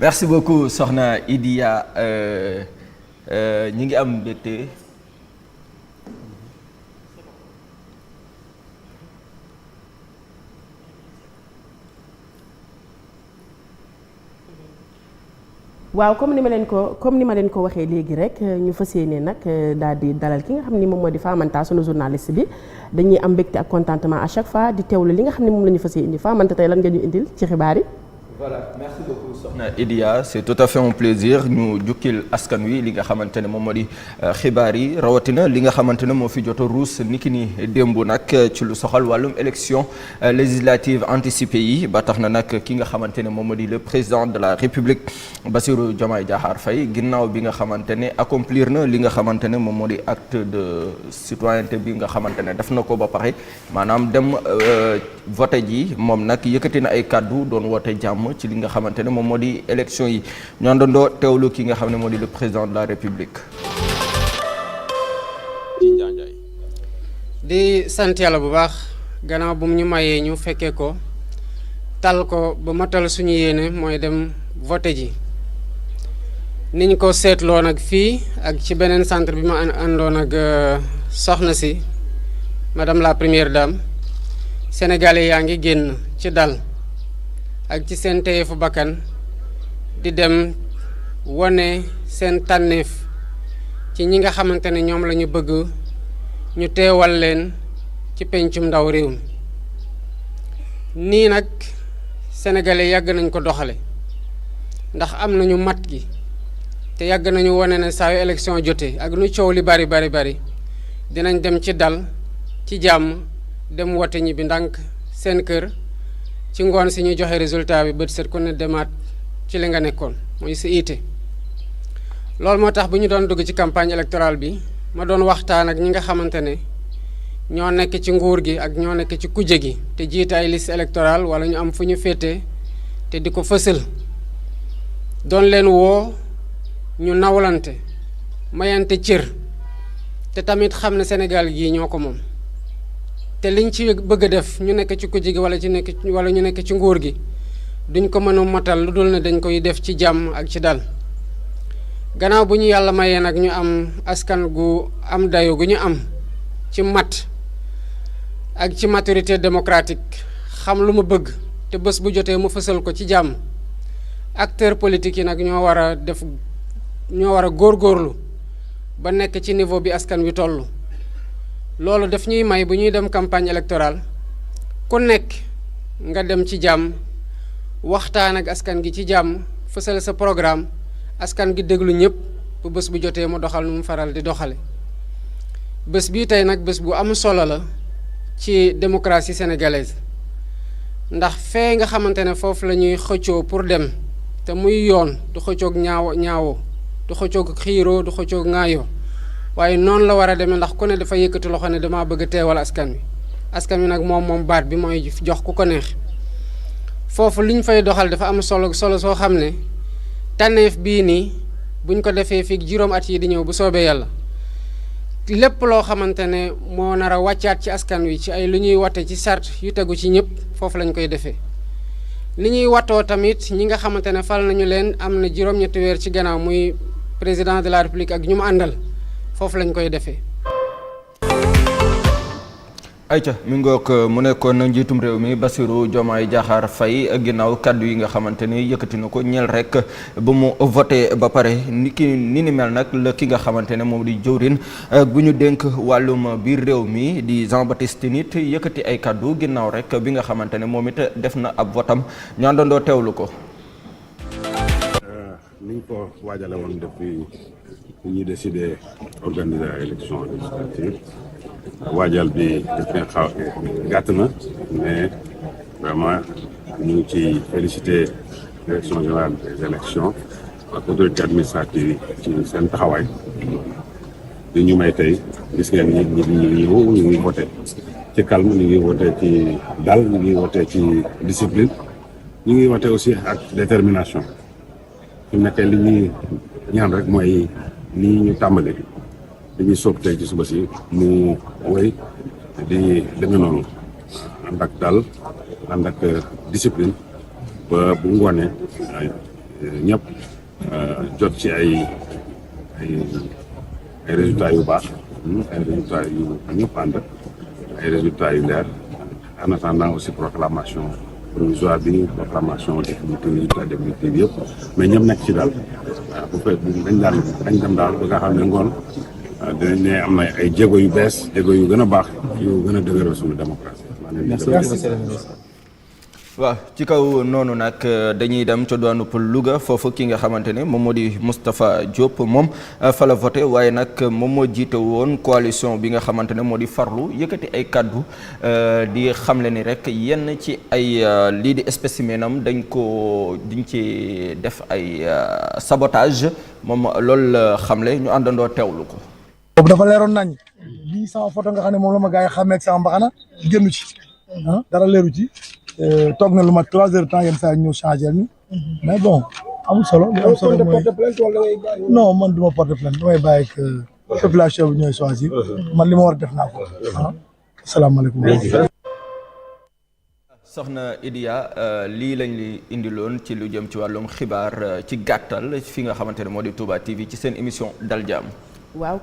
merci beaucoup soxna Idia ñi ngi am mbégte. waaw comme ni ma leen ko waxee léegi rek ñu fas yéene nag daal di dalal ki nga xam ni moom moo di Famanta sunu journaliste bi dañuy am mbégte ak contentement à chaque fois di teewlu li nga xam ne moom la ñu fas yéene indi Famanta tey lan nga ñu indil ci xibaar yi. Voilà, merci beaucoup soxna Idia c'est tout à fait un plaisir ñu jukkil askan wi li nga xamante ne moom moo di xibaar yi rawatina li nga xamante ne moo fi jot a ruus niki ni démb nag ci lu soxal wàllum élection législative anticipée yi ba tax na nag ki nga xamante ne moom moo di le président de la République Bassirou Diomaye Diakhar Faye ginnaaw bi nga xamante ne accomplir na li nga xamante ne moom moo di acte de citoyenneté bi nga xamante ne def na ko ba pare maanaam dem voté ji moom nag yëkkati na ay kàddu doon woote jàmm ci li nga xamante ne moom moo di élection yi ñu àndandoo teewlu ki nga xam ne moo di le président de la République. di sant yàlla bu baax gannaaw bu ñu mayee ñu fekkee ko tal ko ba matal suñu yéene mooy dem voté ji niñ ko seetloo nag fii ak ci beneen centre bi ma àndoon ak soxna si madame la première dame sénégalais yaa ngi génn ci dal ak ci seen téyefu bakkan di dem wane seen tànneef ci ñi nga xamante ne ñoom la ñu bëgg ñu teewal leen ci pencum ndaw réew mi nii nag sénégalais yàgg nañ ko doxale ndax am nañu mat gi te yàgg nañu wane ne saa yu élection jotee ak nu coow li bari dinañ dem ci dal ci jàmm dem wote ñi bi ndànk seen kër ci ngoon si ñuy joxe résultat bi bët set ku ne demaat ci li nga nekkoon mooy sa ité loolu moo tax bu ñu doon dugg ci campagne électorale bi ma doon waxtaan ak ñi nga xamante ne ñoo nekk ci nguur gi ak ñoo nekk ci kujje gi te jiite ay liste électorale wala ñu am fu ñu féete te di ko fësal doon leen woo ñu nawlante mayante cër te tamit xam ne Sénégal gii ñoo ko moom te liñ ci bëgg a def ñu nekk ci kujje gi wala ñu nekk ci nguur gi duñ ko mën a motal lu dul ne dañ koy def ci jàmm ak ci dal gannaaw bu ñu yàlla mayee nag ñu am askan gu am dayo gu ñu am ci mat ak ci maturité démocratique xam lu mu bëgg te bés bu jotee mu fësal ko ci jàmm acteurs politiques yi nag ñoo war a góorgóorlu ba nekk ci niveau bi askan wi toll loolu daf ñuy may bu ñuy dem campagne électorale ku nekk nga dem ci jàmm waxtaan ak askan gi ci jàmm fësal sa programme askan gi déglu ñëpp bu bés bu jotee mu doxal nu mu faral di doxale bés bii tey nag bés bu am solo la ci démocratie sénégalaise ndax fee nga xamante ne foofu la ñuy xëccoo pour dem te muy yoon du xëccoog ñaawoo du xëccoog xiiroo du xëccoog ŋaayoo waaye noonu la war a demee ndax ku ne dafa yëkkati loxo ne damaa bëgg a teewal askan wi nag moom baat bi mooy jox ku ko neex foofu li ñu fay doxal dafa am solo soo xam ne tànneef bii nii buñ ko defee fii juróom at yi di ñëw bu soobee yàlla lépp loo xamante ne moo nar a wàccaat ci askan wi ci ay lu ñuy wate ci sart yu tegu ci ñëpp foofu lañ koy defee li ñuy watoo tamit ñi nga xamante ne fal nañu leen am na juróom-ñetti weer ci gannaaw muy président de la république ak ñu mu àndal foofu lañ koy defee. ayca mi ngoog mu nekkoon njiitum réew mi Bassirou Diomaye Diakhar Faye ginnaaw kàddu yi nga xamante ni yëkkati na ko ñeel rek ba mu voté ba pare ni mel nag la ki nga xamante ne moom di jëwrin bu ñu dénk wàllum biir réew mi di Jean Baptiste Tine yëkkati ay kàddu ginnaaw rek bi nga xamante ne moom it def na ab votam ñu àndandoo teewlu ko. niñ ko waajale woon depuis ñu décidé organiser ay élection législative waajal bi xaw gàtt na mais vraiment ñu ngi ci félicité direction générale des élections ak autorité administrative yi ci seen taxawaay di ñu may tey gis ngeen ñu ngi voté ci calme ñu ngi voté ci dal ñu ngi voté ci discipline ñu ngi voté aussi ak détermination fi mu nekkee li ñuy ñaan rek mooy nii ñu tàmbali li ñuy sóob tey ci suba si mu wéy di demee noonu ànd ak dal ànd ak discipline ba bu ngoonee ñëpp jot ci ay résultats yu baax ay résultats yu ñëpp ànd ay résultats yu leer en attendant aussi proclamation provisoire bi proclamation définitive résultat définitive yëpp mais ñëpp nekk ci daal bu fekkee dañ dem daal ba nga xam ne ngoon dinañ ne am na ay jéego yu bees jéego yu gën a baax yu gën a dëgëral suñu démocratie. waaw ci kaw noonu nag dañuy dem ca doonu pour Louga foofu ki nga xamante ne moom moo di Moustapha Diop moom fa la voté waaye nag moom moo jiite woon coalition bi nga xamante ne moo di farlu yëkkati ay kaddu di xamle ni rek yenn ci ay lii di spécimenam diñ ci def ay sabotage moom loolu la xamle ñu àndandoo teewlu ko. boobu dafa leeroon nañ lii sama photo nga xam ne moom la ma gars yi xàmmee ak sama mbaxana génnu ci dara leeru ci. toog na lu ma 3 heures temps yenn saa yi ñëw changé ni mais bon amul solo li am solo mooy non man du ma porte plainte damay bàyyi que population bi ñooy choisir man li ma war a def naa ko asalaamaaleykum. soxna Idia lii lañ li indiloon ci lu jëm ci wàllum xibaar ci gàttal fi nga xamante ne moo di Touba TV ci seen émission Dal Jàmm. waaw.